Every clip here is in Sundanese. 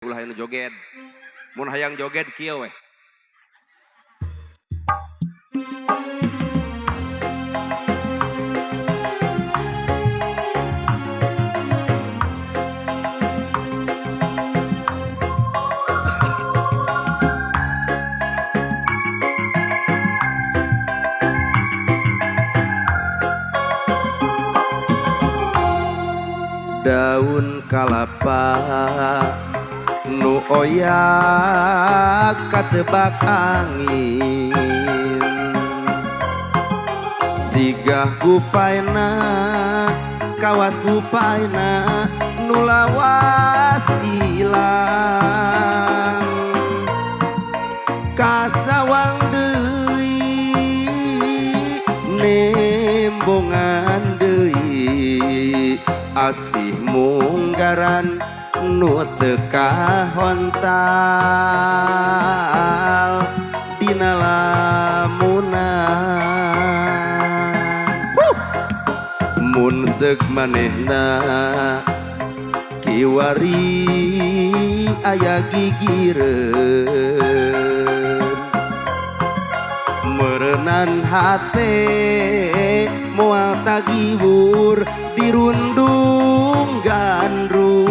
Ulah anu joget. Mun hayang joget kieu weh. Daun kalapa nu oyak katebak angin, sigah kupaina kawas kupaina nu lawas ilang, kasawang deui nembongan deui asih munggaran nu teu kahontal dina lamunan. Mun seuk manehna kiwari aya gigireun, meureunan hate moal tagiwur dirundung gandrung.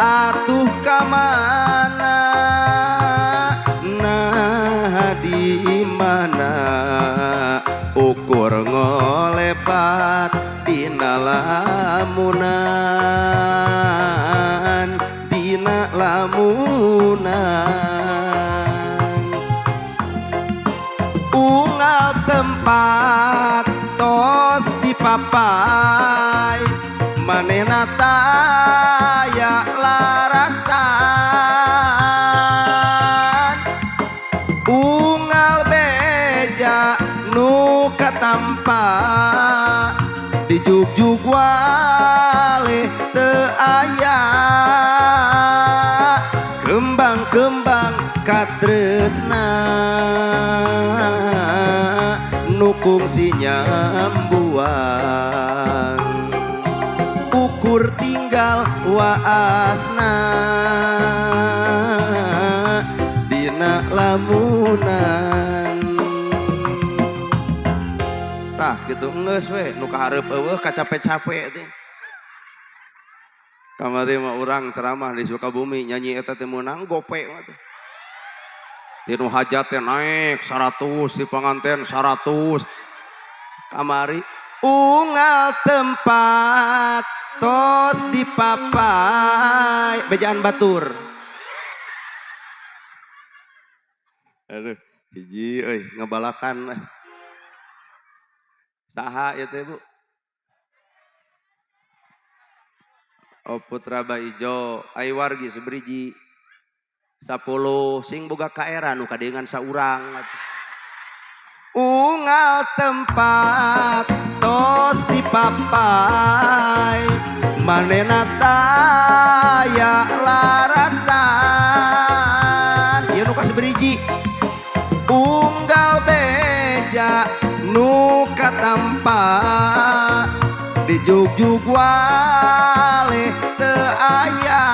Atuh kamana nah di mana ukur ngolepat dina lamunan, dina lamunan. Unggal tempat tos dipapai manehna taya laratan, unggal beja nu katampa dijugjug waleh teu aya, kembang-kembang katresna nu kungsi nyambuang, ukur tinggal waasna dina lamunan. Tah gitu geus we nu kahareup eueuh kacape-cape teh. Kamari mah urang ceramah di Sukabumi nyanyi eta teh meunang gope mah teh. Tinu hajat teh naik 100 di panganten 100. Kamari unggal tempat tos dipapai bejaan batur. Aduh, hiji euy ngebalakan. Saha ieu teh Bu? Oh Putra Baijo, ai wargi sebriji. 10 sing boga kaera nu kadengan saurang. Unggal tempat tos dipapai manehna taya laratan, ieu nu kaseberiji. Unggal beja nu katampa dijugjug waleh teu aya,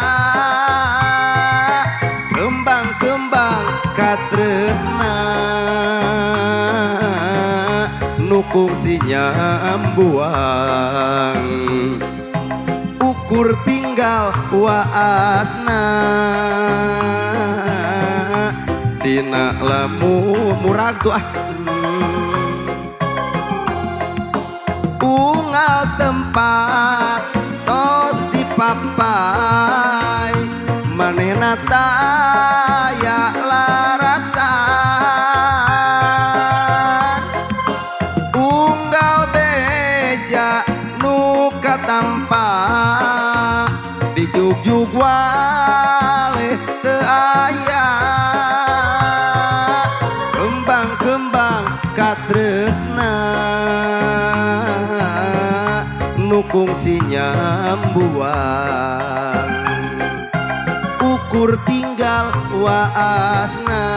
kembang-kembang katresna nu kungsi nyambuang, ukur tinggal waasna dina lamu murag tuh ah. Unggal tempat tos dipapai manehna taya laratan, unggal beja nu katampa dijugjug waleh teu aya, kembang-kembang katresna nu kungsi nyambuang, ukur tinggal waasna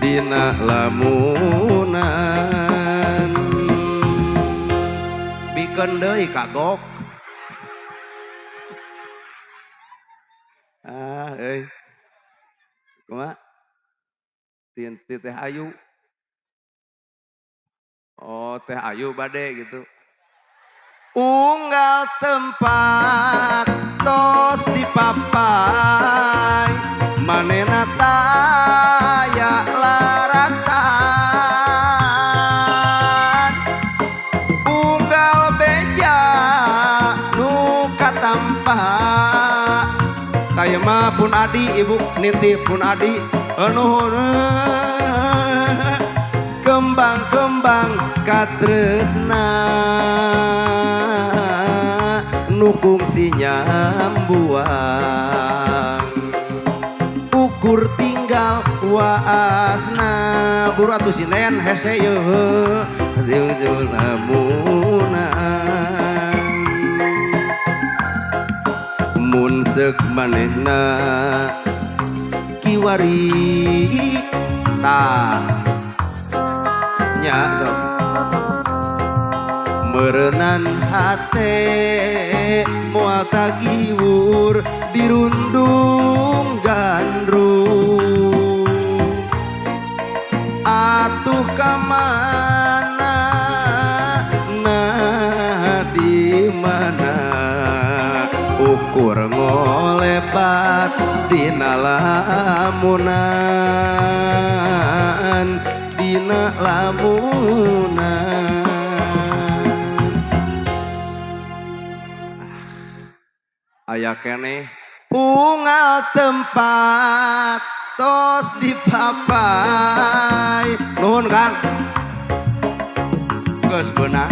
dina lamunan. Bikeun deui kagok. Susah euy. Kumaha? Ti Teh Ayu. Oh, Teh Ayu bade gitu. Unggal tempat tos dipapai, manena taya laratan, unggal beja nu katampa. Taya mah pun adi, ibu nitip pun adi, nuhun. Kembang-kembang katresna nu kungsi nyambuang, ukur tinggal waasna. Buru atuh sinden, hese yeuh lamunan. Mun seuk manehna kiwari, tah nya sok meureunan hate moal tagiwur dirundung gandrung. Atuh kamana, nah di mana, ukur ngolebat dina lamunan, dina lamunan. Aya keneh unggal tempat tos dipapai. Nuhun, Kang, geus beunang.